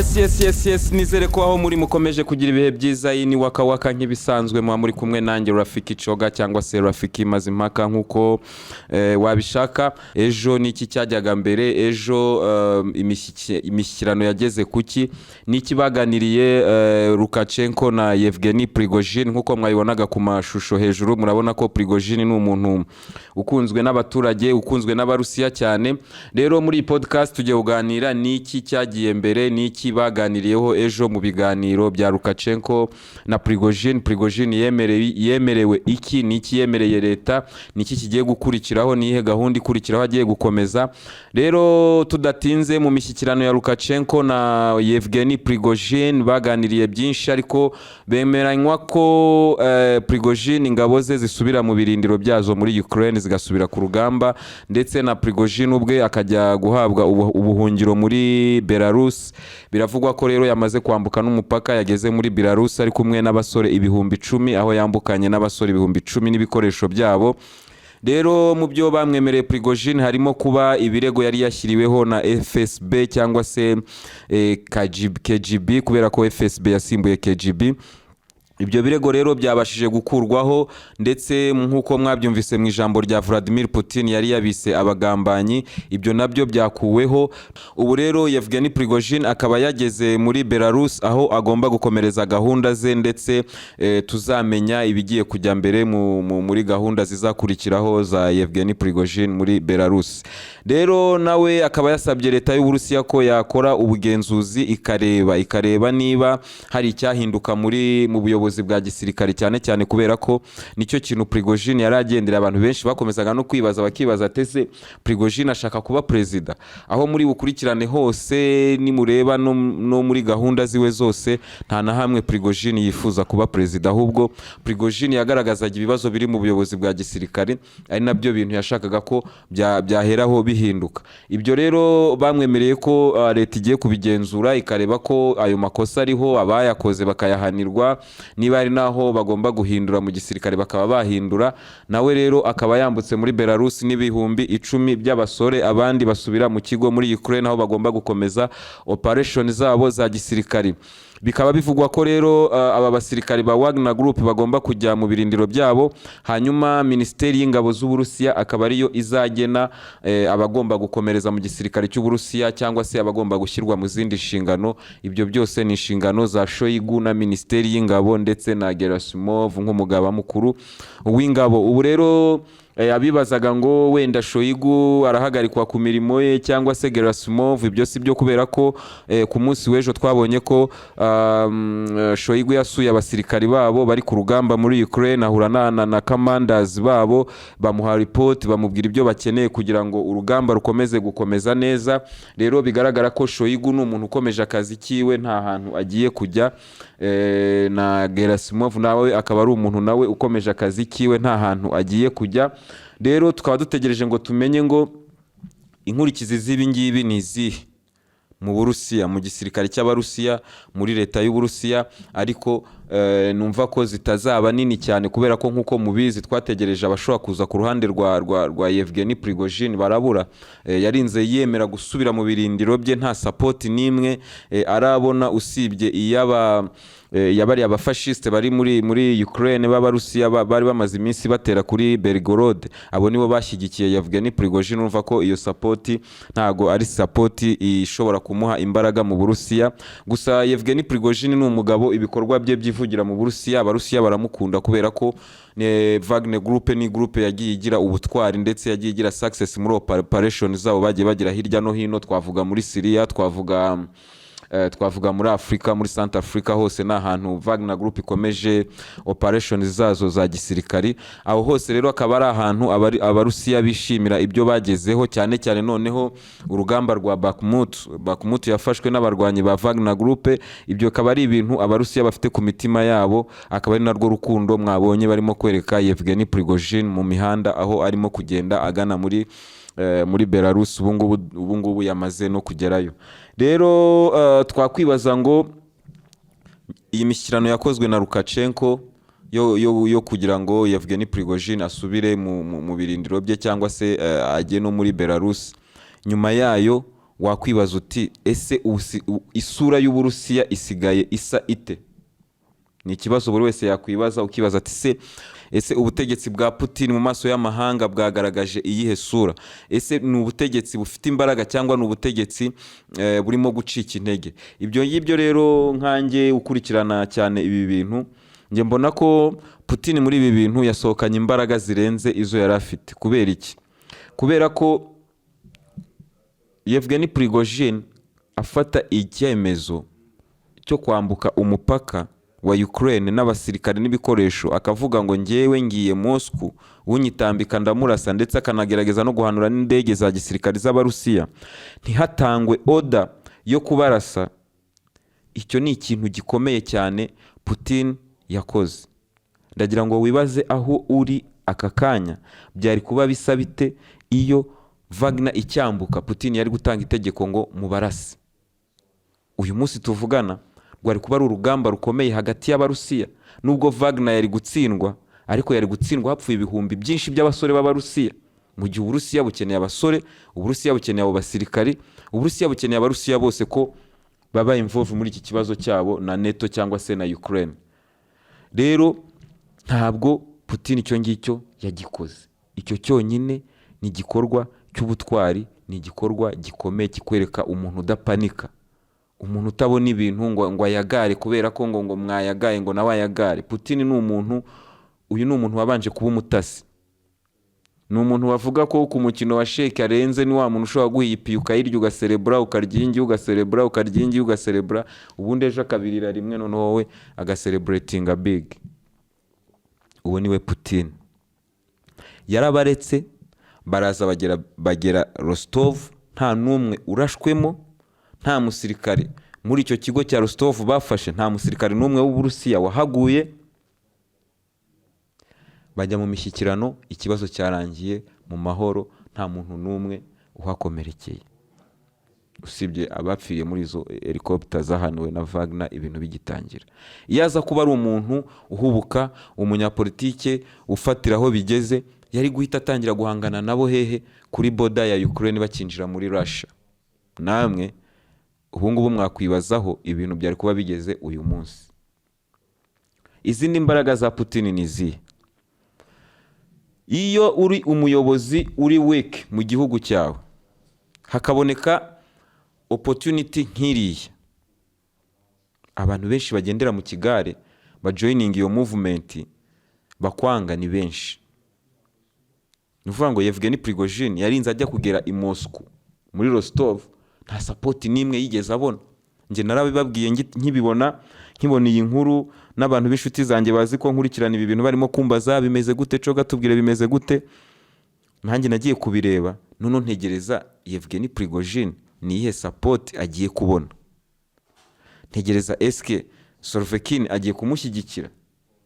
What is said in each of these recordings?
Yes, nizere ko aho muri mukomeje kugira ibihe byiza. Iyi ni Waka Waka nk'ibisanzwe, muba muri kumwe nanjye Rafiki Coga cyangwa se Rafiki Mazimpaka nk'uko wabishaka. Ejo niki cyajyaga mbere? Ejo imishyikirano yageze kuki? Niki baganiriye Lukashenko na Yevgeny Prigozhin? Nk'uko mwabibonaga ku mashusho hejuru, murabona ko Prigozhin ni umuntu ukunzwe n'abaturage, ukunzwe n'Abarusiya cyane. Rero muri iyi podcast tugiye kuganira niki cyagiye mbere, niki baganiriyeho ejo mu biganiro bya Lukashenko na Prigozhin. Prigozhin yemerewe iki? Niki yemereye leta? Niki kigiye gukurikiraho? Nihe gahunda ikurikiraho agiye gukomeza? Rero tudatinze, mu mishyikirano ya Lukashenko na Yevgeny Prigozhin baganiriye byinshi, ariko bemeranywa ko Prigozhin ingabo ze zisubira mu birindiro byazo muri Ukraine, zigasubira ku rugamba, ndetse na Prigozhin ubwe akajya guhabwa ubuhungiro muri Belarus. Biravugwa ko rero yamaze kwambuka n'umupaka, yageze muri Belarus ari kumwe n'abasore 10,000, aho yambukanye n'abasore 10,000 n'ibikoresho byabo. Rero mu byo bamwemereye Prigozhin harimo kuba ibirego yari yashyiriweho na FSB cyangwa se KGB, kubera ko FSB yasimbuye KGB. Ibyo birego rero byabashije gukurwaho, ndetse nk'uko mwabyumvise mu ijambo rya Vladimir Putin, yari yabise abagambanyi, ibyo nabyo byakuweho. Ubu rero Yevgeny Prigozhin akaba yageze muri Belarus, aho agomba gukomereza gahunda ze, ndetse tuzamenya ibigiye kujya mbere muri gahunda zizakurikiraho za Yevgeny Prigozhin muri Belarus. Rero nawe akaba yasabye leta y'Uburusiya ko yakora ubugenzuzi, ikareba niba hari icyahinduka mu buyobozi bwa gisirikare, cyane cyane kubera ko nicyo kintu Prigozhin yari agendera. Abantu benshi bakomezaga no kwibaza, bakibaza ati: "Ese Prigozhin ashaka kuba perezida?" Aho muri bukurikirane hose, nimureba no muri gahunda ziwe zose, nta na hamwe Prigozhin yifuza kuba perezida. Ahubwo Prigozhin yagaragazaga ibibazo biri mu buyobozi bwa gisirikare, ari nabyo bintu yashakaga ko byaheraho bihinduka. Ibyo rero bamwemereye ko leta igiye kubigenzura, ikareba ko ayo makosa ariho, abayakoze bakayahanirwa, niba hari n'aho bagomba guhindura mu gisirikare bakaba bahindura. Nawe rero akaba yambutse muri Belarus n'10,000 by'abasore, abandi basubira mu kigo muri Ukraine, aho bagomba gukomeza operation zabo za gisirikare. Bikaba bivugwa ko rero aba basirikari ba Wagner Group bagomba kujya mu birindiro byabo, hanyuma Minisiteri y'Ingabo z'Uburusiya akaba ariyo izagena abagomba gukomereza mu gisirikare cy'Uburusiya cyangwa se abagomba gushyirwa mu zindi nshingano. Ibyo byose ni inshingano za Shoigu na Minisiteri y'Ingabo ndetse na Gerasimov nk'umugaba mukuru w'ingabo. Ubu rero abibazaga ngo wenda Shoigu arahagarikwa ku mirimo ye cyangwa se Gerasimov, ibyo si byo, kubera ko ku munsi w'ejo twabonye ko Shoigu yasuye abasirikari babo bari ku rugamba muri Ukraine, ahura na commanders babo, bamuha report, bamubwira ibyo bakeneye kugira ngo urugamba rukomeze gukomeza neza. Rero bigaragara ko Shoigu ni umuntu ukomeje akazi kiwe, nta hantu agiye kujya, na Gerasimov nawe akaba ari umuntu nawe ukomeje akazi kiwe, nta hantu agiye kujya. Rero tukaba dutegereje ngo tumenye ngo inkurikizi z'ibi ngibi ni izihe mu Burusiya, mu gisirikare cy'Abarusiya, muri leta y'Uburusiya. Ariko numva ko zitazaba nini cyane, kubera ko nk'uko mubizi twategereje abashobora kuza ku ruhande rwa Yevgeny Prigozhin barabura. Yarinze yemera gusubira mu birindiro bye nta support n'imwe arabona, usibye iy'aba yabariye abafashisite bari muri Ukraine b'Abarusiya bari bamaze iminsi batera kuri Belgorod. Abo nibo bashyigikiye Yevgeny Prigozhin. Urumva ko iyo support ntago ari support ishobora kumuha imbaraga mu Burusiya. Gusa Yevgeny Prigozhin ni umugabo ibikorwa bye byivugira mu Burusiya. Abarusiya baramukunda kubera ko Wagner Group ni group yagiye igira ubutwari, ndetse yagiye igira success muri operation zabo bagiye bagira hirya no hino. Twavuga muri Syria, twavuga muri Afurika, muri Centre Africa, hose ni ahantu Wagner Group ikomeje operation zazo za gisirikari. Aho hose rero akaba ari ahantu Abarusiya bishimira ibyo bagezeho, cyane cyane noneho urugamba rwa Bakhmut. Bakhmut yafashwe n'abarwanyi ba Wagner Group. Ibyo akaba ari ibintu Abarusiya bafite ku mitima yabo, akaba ari narwo rukundo mwabonye barimo kwereka Yevgeny Prigozhin mu mihanda, aho arimo kugenda agana muri Belarus. Ubu ngubu yamaze no kugerayo. Rero twakwibaza ngo iyi mishyikirano yakozwe na Lukashenko yo kugira ngo Yevgeny Prigozhin asubire mu birindiro bye cyangwa se ajye no muri Belarus, nyuma yayo Wakwibaza uti: "Ese isura y'Uburusiya isigaye isa ite?" Ni ikibazo buri wese yakwibaza. Ukibaza ati: "Se ese ubutegetsi bwa Putin mu maso y'amahanga bwagaragaje iyihe sura? Ese ni ubutegetsi bufite imbaraga cyangwa ni ubutegetsi burimo gucika intege?" Ibyo ngibyo rero, nkanjye ukurikirana cyane ibi bintu, njye mbona ko Putin muri ibi bintu yasohokanye imbaraga zirenze izo yari afite. Kubera iki? Kubera ko Yevgeny Prigozhin afata icyemezo cyo kwambuka umupaka wa Ukraine n'abasirikare n'ibikoresho, akavuga ngo: "Ngewe ngiye Moscow, unyitambika ndamurasa," ndetse akanagerageza no guhanura n'indege za gisirikare z'Abarusiya, ntihatangwe order yo kubarasa. Icyo ni ikintu gikomeye cyane Putin yakoze. Ndagira ngo wibaze aho uri aka kanya, byari kuba bisa bite iyo Wagner icyambuka Putin yari gutanga itegeko ngo mubarase? Uyu munsi tuvugana rwari kuba ari urugamba rukomeye hagati y'Abarusiya. Nubwo Wagner yari gutsindwa, ariko yari gutsindwa hapfuye ibihumbi byinshi by'abasore b'Abarusiya, mu gihe Uburusiya bukeneye abasore, Uburusiya bukeneye abo basirikari, Uburusiya bukeneye Abarusiya bose ko baba involved muri iki kibazo cyabo na NATO cyangwa se na Ukraine. Rero ntabwo Putin icyo ngicyo yagikoze. Icyo cyonyine ni igikorwa cy'ubutwari, ni igikorwa gikomeye kikwereka umuntu udapanika, umuntu utabona ibintu ngo ayagare kubera ko ngo mwayagaye ngo nawe ayagare. Putin ni umuntu, uyu ni umuntu wabanje kuba umutasi, ni umuntu bavuga ko ku mukino wa sheke arenze. Ni wa muntu ushobora guha iyipiye ukayirya ugaserebura, ukarya iyi ngiyi ugaserebura, ukarya iyi ngiyi ugaserebura, ubundi ejo akabirira rimwe, noneho wowe agasereburetinga big. Uwo ni we Putin. Yarabaretse baraza bagera Rostov nta n'umwe urashwemo, nta musirikare muri icyo kigo cya Rostov bafashe, nta musirikare n'umwe w'Uburusiya wahaguye. Bajya mu mishyikirano, ikibazo cyarangiye mu mahoro, nta muntu n'umwe uhakomerekeye usibye abapfiriye muri izo helicopter zahanuwe na Wagner ibintu bigitangira. Iyo aza kuba ari umuntu uhubuka, umunyapolitike ufatira aho bigeze, yari guhita atangira guhangana nabo hehe? Kuri border ya Ukraine bakinjira muri Russia. Namwe ubu ngubu mwakwibazaho ibintu byari kuba bigeze uyu munsi. Izindi mbaraga za Putin ni izihe? Iyo uri umuyobozi uri weak mu gihugu cyawe, hakaboneka opportunity nk'iriya, abantu benshi bagendera mu kigare bajoyininga iyo movement bakwanga ni benshi. Ni ukuvuga ngo Yevgeny Prigozhin yarinze ajya kugera i Moscow muri Rostov nta support n'imwe yigeze abona. Njye narabibabwiye nkibibona, nkibona iyi nkuru, n'abantu b'inshuti zanjye bazi ko nkurikirana ibi bintu barimo kumbaza: "Bimeze gute coga? Tubwire, bimeze gute?" Nanjye nagiye kubireba, noneho ntegereza Yevgeny Prigozhin ni iyihe support agiye kubona, ntegereza eske Surovikin agiye kumushyigikira,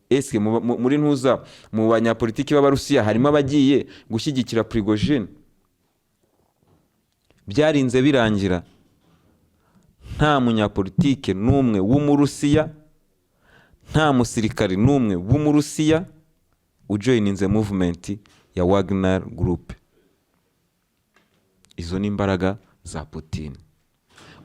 eske muri ntuza mu banyapolitiki b'Abarusiya harimo abagiye gushyigikira Prigozhin. Byarinze birangira nta munyapolitike n'umwe w'Umurusiya, nta musirikari n'umwe w'Umurusiya ujoyininze movement ya Wagner Group. Izo ni imbaraga za Putin.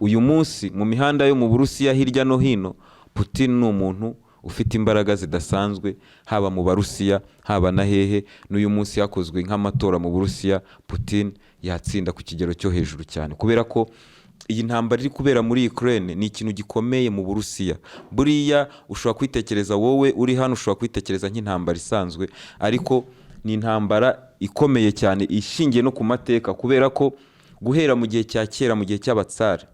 Uyu munsi mu mihanda yo mu Burusiya hirya no hino, Putin ni umuntu ufite imbaraga zidasanzwe, haba mu Barusiya, haba na hehe. N'uyu munsi hakozwe nk'amatora mu Burusiya, Putin yatsinda ku kigero cyo hejuru cyane, kubera ko iyi ntambara iri kubera muri Ukraine ni ikintu gikomeye mu Burusiya. Buriya ushobora kwitekereza, wowe uri hano ushobora kwitekereza nk'intambara isanzwe, ariko ni intambara ikomeye cyane ishingiye no ku mateka, kubera ko guhera mu gihe cya kera, mu gihe cy'abatsari,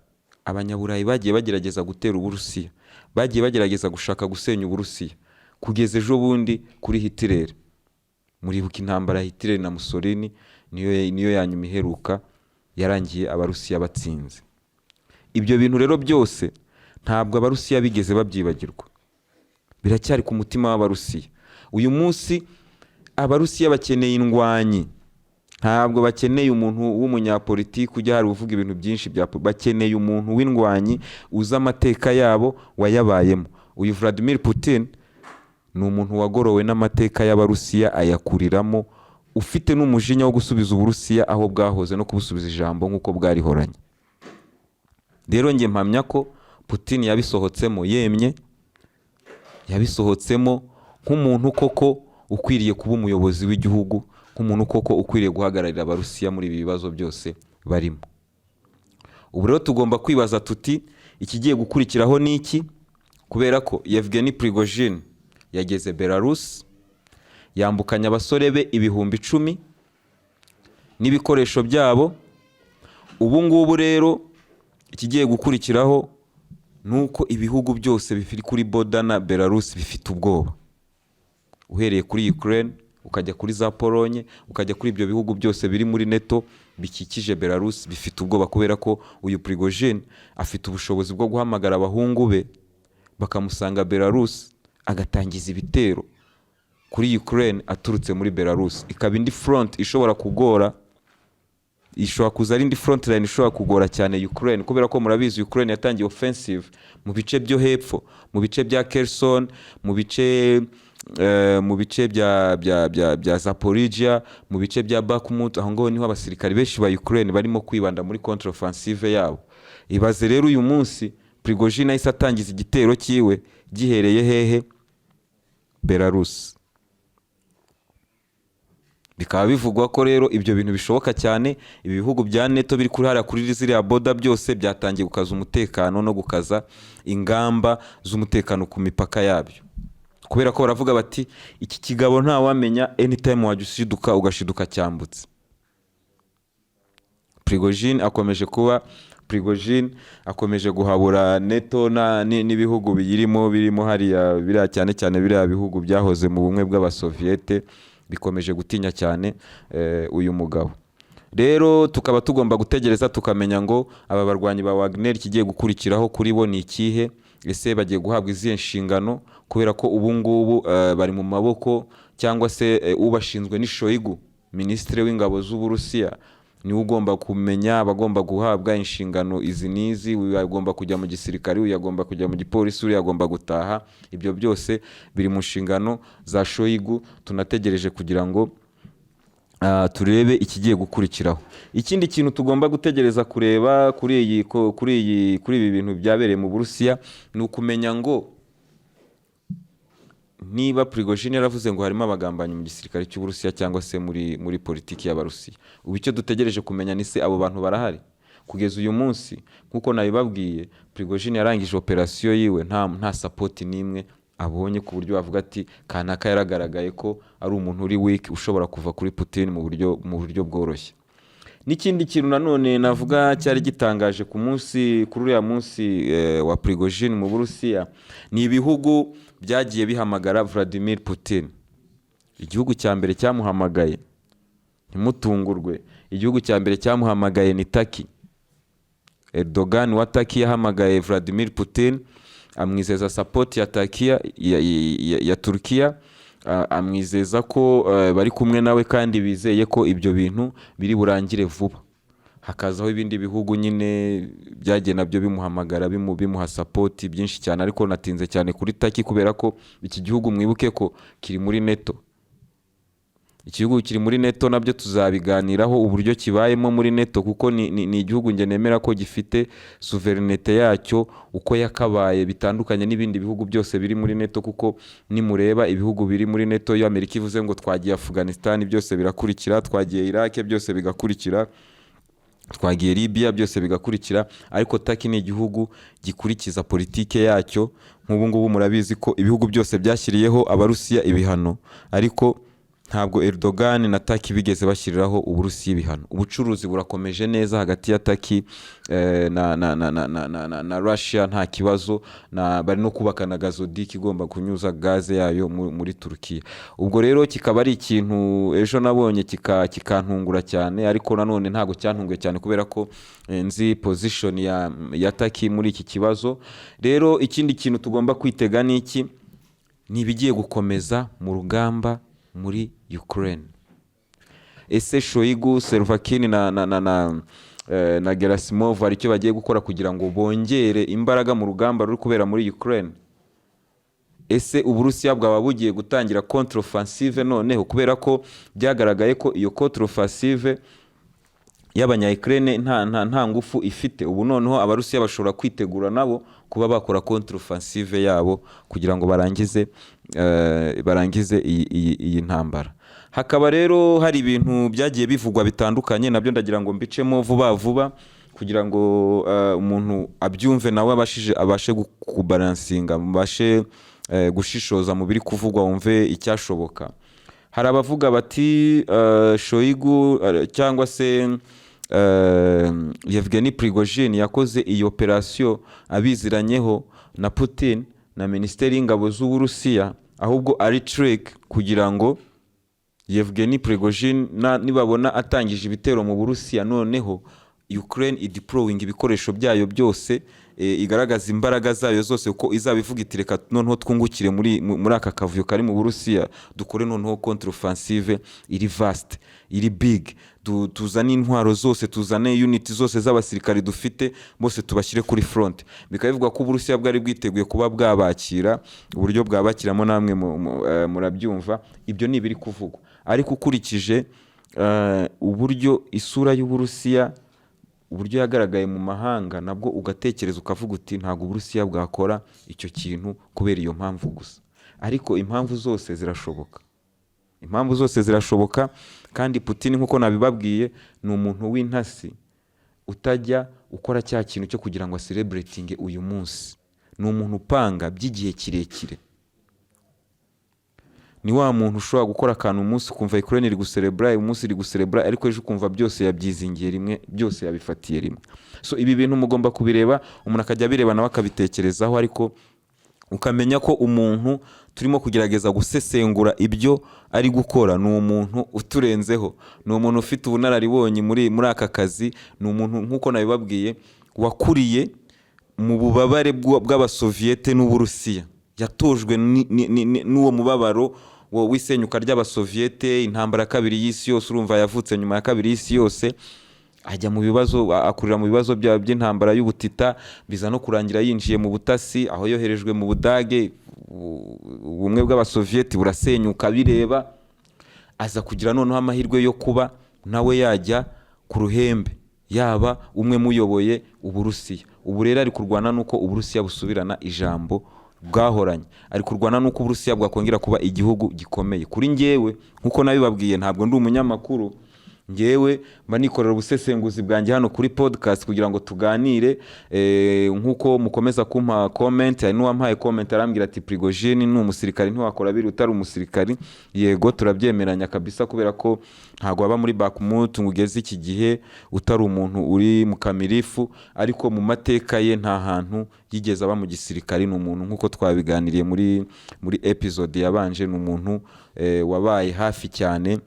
Abanyaburayi bagiye bagerageza gutera Uburusiya, bagiye bagerageza gushaka gusenya Uburusiya, kugeza ejo bundi kuri Hitler. Muribuka intambara ya Hitler na Mussolini, niyo ya nyuma iheruka yarangiye Abarusiya batsinze. Ibyo bintu rero byose ntabwo Abarusiya bigeze babyibagirwa, biracyari ku mutima w'Abarusiya. Uyu munsi Abarusiya bakeneye indwanyi, ntabwo bakeneye umuntu w'umunyapolitiki ujya hari uvuga ibintu byinshi bya bakeneye umuntu w'indwanyi uzi amateka yabo, wayabayemo. Uyu Vladimir Putin ni umuntu wagorowe n'amateka y'Abarusiya, ayakuriramo, ufite n'umujinya wo gusubiza Uburusiya aho bwahoze no kubusubiza ijambo nk'uko bwarihoranye. Rero njye mpamya ko Putin yabisohotsemo yemye, yabisohotsemo nk'umuntu koko ukwiriye kuba umuyobozi w'igihugu, nk'umuntu koko ukwiriye guhagararira Abarusiya muri ibi bibazo byose barimo. Ubu rero tugomba kwibaza tuti: ikigiye gukurikiraho ni iki? Kubera ko Yevgeny Prigozhin yageze Belarus, yambukanye abasore be 10,000 n'ibikoresho byabo. Ubu ngubu rero ikigiye gukurikiraho ni uko ibihugu byose biri kuri border na Belarus bifite ubwoba, uhereye kuri Ukraine, ukajya kuri za Polonye, ukajya kuri ibyo bihugu byose biri muri NATO bikikije Belarus, bifite ubwoba kubera ko uyu Prigozhin afite ubushobozi bwo guhamagara abahungu be bakamusanga Belarus, agatangiza ibitero kuri Ukraine aturutse muri Belarus, ikaba indi front ishobora kugora, ishobora kuza ari indi front line ishobora kugora cyane Ukraine, kubera ko murabizi Ukraine yatangiye offensive mu bice byo hepfo, mu bice bya Kherson, mu bice bya Zaporizhia, mu bice bya Bakhmut. Aho ngaho niho abasirikari benshi ba Ukraine barimo kwibanda muri contre offensive yabo. Ibaze rero uyu munsi Prigozhin ahise atangiza igitero cyiwe gihereye hehe? Belarus. Bikaba bivugwa ko rero ibyo bintu bishoboka cyane. Ibi bihugu bya NATO biri kuri hariya kuri ziriya border byose byatangiye gukaza umutekano no gukaza ingamba z'umutekano ku mipaka yabyo, kubera ko baravuga bati: iki kigabo ntawamenya, anytime wajya ushiduka ugashiduka cyambutse. Prigozhin akomeje kuba Prigozhin, akomeje guhabura NATO n'ibihugu biyirimo, birimo hariya biriya, cyane cyane biriya bihugu byahoze mu bumwe bw'Abasoviyete, bikomeje gutinya cyane uyu mugabo. Rero tukaba tugomba gutegereza tukamenya ngo aba barwanyi ba Wagner ikigiye gukurikiraho kuri bo ni ikihe? Ese bagiye guhabwa izihe nshingano? Kubera ko ubu ngubu bari mu maboko cyangwa se ubashinzwe ni Shoigu, minisitiri w'ingabo z'Uburusiya. Niwe ugomba kumenya abagomba guhabwa inshingano izi n'izi: uyu agomba kujya mu gisirikare, uyu agomba kujya mu gipolisi, uriya agomba gutaha. Ibyo byose biri mu nshingano za Shoigu. Tunategereje kugira ngo turebe ikigiye gukurikiraho. Ikindi kintu tugomba gutegereza kureba kuri iyi ko- kuri iyi kuri ibi bintu byabereye mu Burusiya ni ukumenya ngo niba Prigozhin yaravuze ngo harimo abagambanyi mu gisirikare cy'Uburusiya cyangwa se muri politiki y'Abarusiya, ubu icyo dutegereje kumenya ni se abo bantu barahari? Kugeza uyu munsi, nk'uko nabibabwiye, Prigozhin yarangije operasiyo yiwe nta support n'imwe abonye, ku buryo bavuga ati kanaka yaragaragaye ko ari umuntu uri weak ushobora kuva kuri Putin mu buryo bworoshye. N'ikindi kintu nanone navuga cyari gitangaje ku munsi, kuri uriya munsi wa Prigozhin mu Burusiya, ni ibihugu byagiye bihamagara Vladimir Putin. Igihugu cya mbere cyamuhamagaye, ntimutungurwe, igihugu cya mbere cyamuhamagaye ni Turkey. Erdogan wa Turkey yahamagaye Vladimir Putin, amwizeza support ya Turkiya, ya Turkiya, amwizeza ko bari kumwe nawe kandi bizeye ko ibyo bintu biri burangire vuba. Hakazaho ibindi bihugu nyine byagiye nabyo bimuhamagara, bimuha support byinshi cyane, ariko natinze cyane kuri Turkey kubera ko iki gihugu, mwibuke ko kiri muri NATO. Igihugu kiri muri NATO, nabyo tuzabiganiraho uburyo kibayemo muri NATO, kuko ni igihugu njye nemera ko gifite souveraineté yacyo uko yakabaye, bitandukanye n'ibindi bihugu byose biri muri NATO, kuko nimureba ibihugu biri muri NATO, iyo Amerika ivuze ngo twagiye Afghanistan, byose birakurikira, twagiye Iraq, byose bigakurikira, twagiye Libya, byose bigakurikira. Ariko Turkey ni igihugu gikurikiza politike yacyo. Nk'ubu ngubu murabizi ko ibihugu byose byashyiriyeho Abarusiya ibihano, ariko ntabwo Erdogan na Turkey bigeze bashyiriraho Uburusiya ibihano. Ubucuruzi burakomeje neza hagati ya Turkey na Russia, nta kibazo. Bari no kubaka na gazoduc igomba kunyuza gaze yayo muri Turukiya. Ubwo rero kikaba ari ikintu ejo nabonye kikantungura cyane, ariko nanone ntabwo cyantunguye cyane kubera ko nzi position ya Turkey muri iki kibazo. Rero ikindi kintu tugomba kwitega ni iki? Ni ibigiye gukomeza mu rugamba muri Ukraine. Ese Shoigu, Surovikin na Gerasimov hari icyo bagiye gukora kugira ngo bongere imbaraga mu rugamba ruri kubera muri Ukraine? Ese Uburusiya bwaba bugiye gutangira contre-offensive noneho, kubera ko byagaragaye ko iyo contre-offensive y'abanya Ukraine nta ngufu ifite. Ubu noneho Abarusiya bashobora kwitegura nabo kuba bakora contre-offensive yabo kugira ngo barangize iyi ntambara. Hakaba rero hari ibintu byagiye bivugwa bitandukanye, nabyo ndagira ngo mbicemo vuba vuba kugira ngo umuntu abyumve nawe abashe kubalancinga, mubashe gushishoza mu biri kuvugwa, wumve icyashoboka. Hari abavuga bati Shoigu cyangwa se Yevgeny Prigozhin yakoze iyi operasiyo abiziranyeho na Putin na Minisiteri y'Ingabo z'Uburusiya, ahubwo ari trick kugira ngo Yevgeny Prigozhin nibabona atangije ibitero mu Burusiya, noneho Ukraine ideploying ibikoresho byayo byose, igaragaza imbaraga zayo zose, kuko izaba ivuga iti: "Reka noneho twungukire muri aka kavuyo kari mu Burusiya, dukore noneho contre offensive iri vast, iri big, tuzane intwaro zose, tuzane unit zose z'abasirikari dufite bose, tubashyire kuri front." Bikaba bivugwa ko Uburusiya bwari bwiteguye kuba bwabakira. Uburyo bwabakiramo namwe murabyumva. Ibyo ni ibiri kuvugwa, ariko ukurikije uburyo isura y'Uburusiya, uburyo yagaragaye mu mahanga, nabwo ugatekereza ukavuga uti: "Ntabwo Uburusiya bwakora icyo kintu kubera iyo mpamvu gusa." Ariko impamvu zose zirashoboka, impamvu zose zirashoboka. Kandi Putin, nk'uko nabibabwiye, ni umuntu w'intasi utajya ukora cya kintu cyo kugira ngo acelebratinge uyu munsi. Ni umuntu upanga by'igihe kirekire. Ni wa muntu ushobora gukora akantu umunsi ukumva Ukraine iri gucelebra, uyu munsi iri gucelebra, ariko ejo ukumva byose yabyizingiye rimwe, byose yabifatiye rimwe. So ibi bintu mugomba kubireba, umuntu akajya abireba nawe akabitekerezaho, ariko ukamenya ko umuntu turimo kugerageza gusesengura ibyo ari gukora ni umuntu uturenzeho, ni umuntu ufite ubunararibonye muri aka kazi, ni umuntu, nk'uko nabibabwiye, wakuriye mu bubabare bw'Abasoviyete n'Uburusiya. Yatojwe n'uwo mubabaro w'isenyuka ry'Abasoviyete, intambara ya kabiri y'isi yose. Urumva yavutse nyuma ya kabiri y'isi yose, ajya mu bibazo, akurira mu bibazo by'intambara y'ubutita, biza no kurangira yinjiye mu butasi, aho yoherejwe mu Budage, ubumwe bw'Abasoviyeti burasenyuka bireba, aza kugira noneho amahirwe yo kuba nawe yajya ku ruhembe, yaba umwe muyoboye Uburusiya. Ubu rero ari kurwana n'uko Uburusiya busubirana ijambo bwahoranye, ari kurwana n'uko Uburusiya bwakongera kuba igihugu gikomeye. Kuri njyewe, nk'uko nabibabwiye, ntabwo ndi umunyamakuru. Njyewe mba nikorera ubusesenguzi bwanjye hano kuri podcast kugira ngo tuganire. Nk'uko mukomeza kumpa comment, hari n'uwampaye comment arambwira ati: "Prigozhin ni umusirikari, ntiwakora biri utari umusirikari." Yego, turabyemeranya kabisa, kubera ko ntabwo waba muri Bakhmut ngo ugeze iki gihe utari umuntu uri mu kamirifu. Ariko mu mateka ye nta hantu yigeze aba mu gisirikari. Ni umuntu, nk'uko twabiganiriye muri episode yabanje, ni umuntu wabaye hafi cyane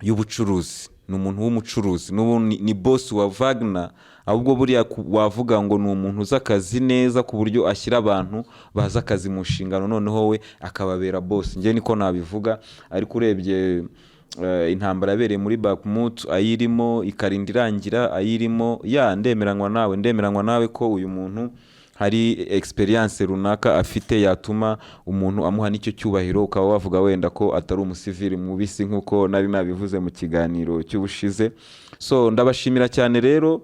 y'ubucuruzi, ni umuntu w'umucuruzi. N'ubu ni boss wa Wagner. Ahubwo buriya wavuga ngo ni umuntu uzi akazi neza, ku buryo ashyira abantu bazi akazi mu nshingano, noneho we akababera boss. Njye niko nabivuga. Ariko urebye intambara yabereye muri Bakhmut, ayirimo ikarinda irangira ayirimo, ya ndemeranywa nawe ko uyu muntu hari experience runaka afite yatuma umuntu amuha n'icyo cyubahiro, ukaba wavuga wenda ko atari umusivili mubisi, nk'uko nari nabivuze mu kiganiro cy'ubushize. So ndabashimira cyane rero,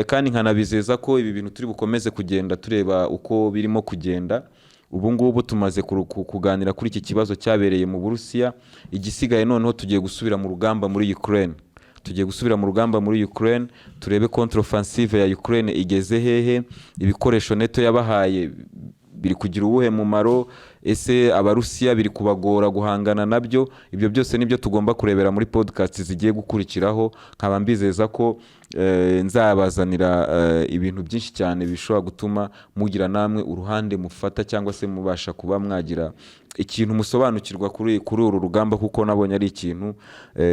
kandi nkanabizeza ko ibi bintu turi bukomeze kugenda tureba uko birimo kugenda. Ubu ngubu tumaze kuganira kuri iki kibazo cyabereye mu Burusiya. Igisigaye noneho tugiye gusubira mu rugamba muri Ukraine, tugiye gusubira mu rugamba muri Ukraine, turebe contre-offensive ya Ukraine igeze hehe, ibikoresho NATO yabahaye biri kugira uwuhe mumaro, ese Abarusiya biri kubagora guhangana nabyo? Ibyo byose nibyo tugomba kurebera muri podcast zigiye gukurikiraho. Nkaba mbizeza ko nzabazanira ibintu byinshi cyane bishobora gutuma mugira namwe uruhande mufata, cyangwa se mubasha kuba mwagira ikintu musobanukirwa kuri uru rugamba, kuko nabonye ari ikintu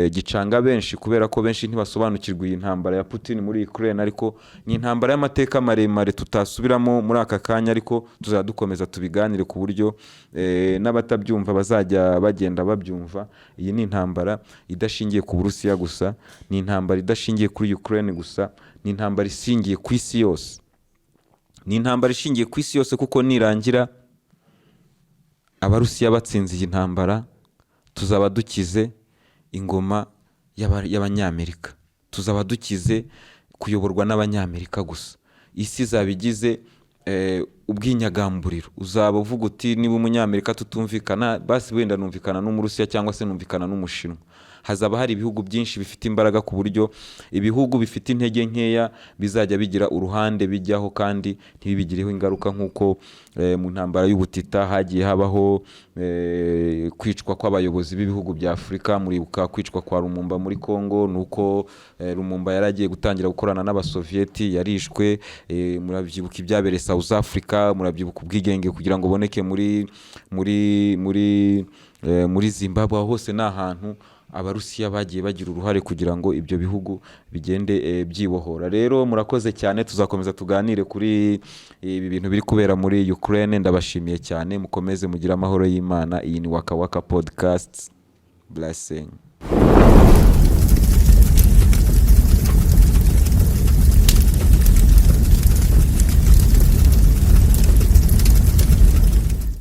gicanga benshi, kubera ko benshi ntibasobanukirwa iyi ntambara ya Putin muri Ukraine. Ariko ni intambara y'amateka maremare tutasubiramo muri aka kanya, ariko tuzajya dukomeza tubiganire ku buryo n'abatabyumva bazajya bagenda babyumva. Iyi ni intambara idashingiye ku Burusiya gusa, ni intambara idashingiye kuri Ukraine gusa, ni intambara ishingiye ku isi yose, ni intambara ishingiye ku isi yose, kuko nirangira Abarusiya batsinze iyi ntambara, tuzaba dukize ingoma y'Abanyamerika. Tuzaba dukize kuyoborwa n'Abanyamerika gusa. Isi izaba igize ubwinyagamburiro. Uzaba uvuga uti: "Niba Umunyamerika tutumvikana, basi wenda numvikana n'Umurusiya cyangwa se numvikana n'Umushinwa." Hazaba hari ibihugu byinshi bifite imbaraga, ku buryo ibihugu bifite intege nkeya bizajya bigira uruhande bijyaho kandi ntibibigireho ingaruka, nk'uko mu ntambara y'ubutita hagiye habaho kwicwa kw'abayobozi b'ibihugu bya Afurika. Muribuka kwicwa kwa Lumumba muri Congo, nuko Lumumba yari agiye gutangira gukorana n'Abasoviyeti, yarishwe. Murabyibuka ibyabereye South Africa, murabyibuka ubwigenge kugira ngo uboneke muri Zimbabwe. Aho hose ni ahantu Abarusiya bagiye bagira uruhare kugira ngo ibyo bihugu bigende byibohora. Rero murakoze cyane, tuzakomeza tuganire kuri ibi bintu biri kubera muri Ukraine. Ndabashimiye cyane, mukomeze mugire amahoro y'Imana. Iyi ni Waka Waka Podcast. Blessing.